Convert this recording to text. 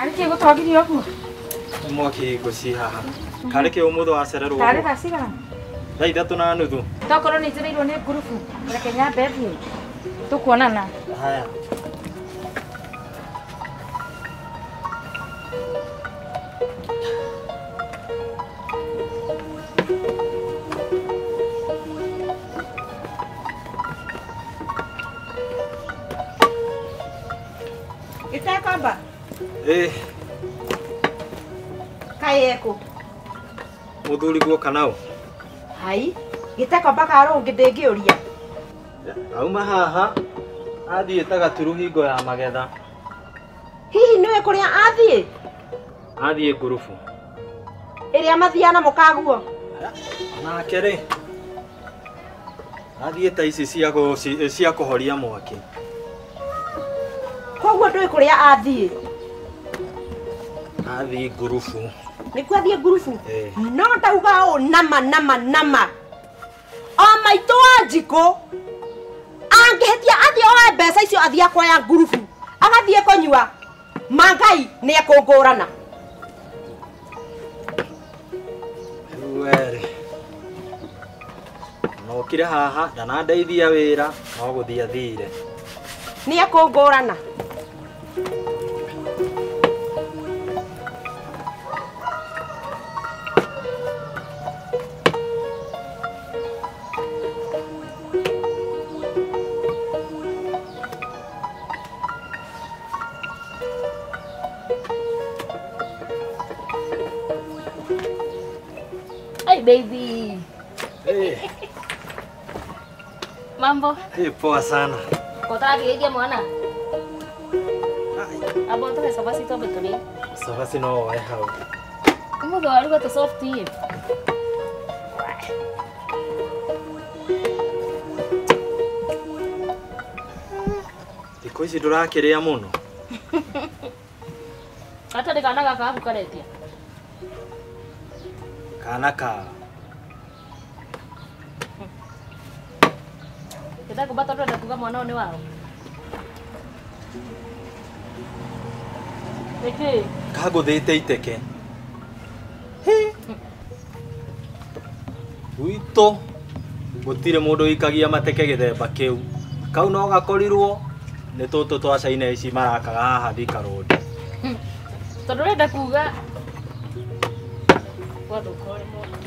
Karĩ kĩ gũtogirio ũguo? Mwaki ngũci haha. Karĩ kĩ ũmũthĩ wacererwo? Tarĩ thaa cigana? Thaa 3:30. Tokorwo nĩ njereirwo nĩ ngurubu. Reke nyambe thiĩ. Tũkuonana. Haya. Gĩtekwamba? Eh. Kaĩ ekũ? Mũthuri guoka nao? Hai, gĩtekwamba karũngĩ ndĩngĩũria. Auma haha athiĩ ta gaturu hingo ya magetha. Hihi nĩwe kũrĩa athiĩ? Athiĩ ngurubu. Ĩrĩa mathiaga na mũkaguo? Onake rĩ athiĩ ta ici cia kũhoria mwaki. Koguo ndũĩ kũrĩa athiĩ? Athiĩ ngurubu. Nĩkuo athiĩ ngurubu? No ndauga ũũ nama nama nama. O maitũ wa Njikũ angĩhĩtia athiĩ oe mbeca icio athiĩ akoya ngurubu agathiĩ kũnyua mangai nĩ ekũngũrana. Rĩu werĩ nokire haha ndanandeithia wĩra no gũthiĩ athire. Nĩ ekũngũrana. Hey baby. Hey. Mambo? Hey, poa sana. Kotara kigeithia mwana? Abo tuhe cabaci twambe tũrĩe. Cabaci no woe hau. Ũmũthĩ waruga tũ soft ĩ. Thikũ ici ndũrakĩrĩa mũno. Gatarĩ kana gaka gaku karetia. Kana ka. Gĩtegũmba tondũ ũrenda kuga mwana ũyũ nĩ wao. Nĩkĩ? Kagũthĩte iteke. Gwitũ gũtirĩ mũndũ ũikagia mateke gĩthemba kĩu. Kau no gakorirwo nĩ tũtũ twa China ici marakaga haha Thika Road. Tondũ ũrenda kuga gwathũka ũrĩ mwana.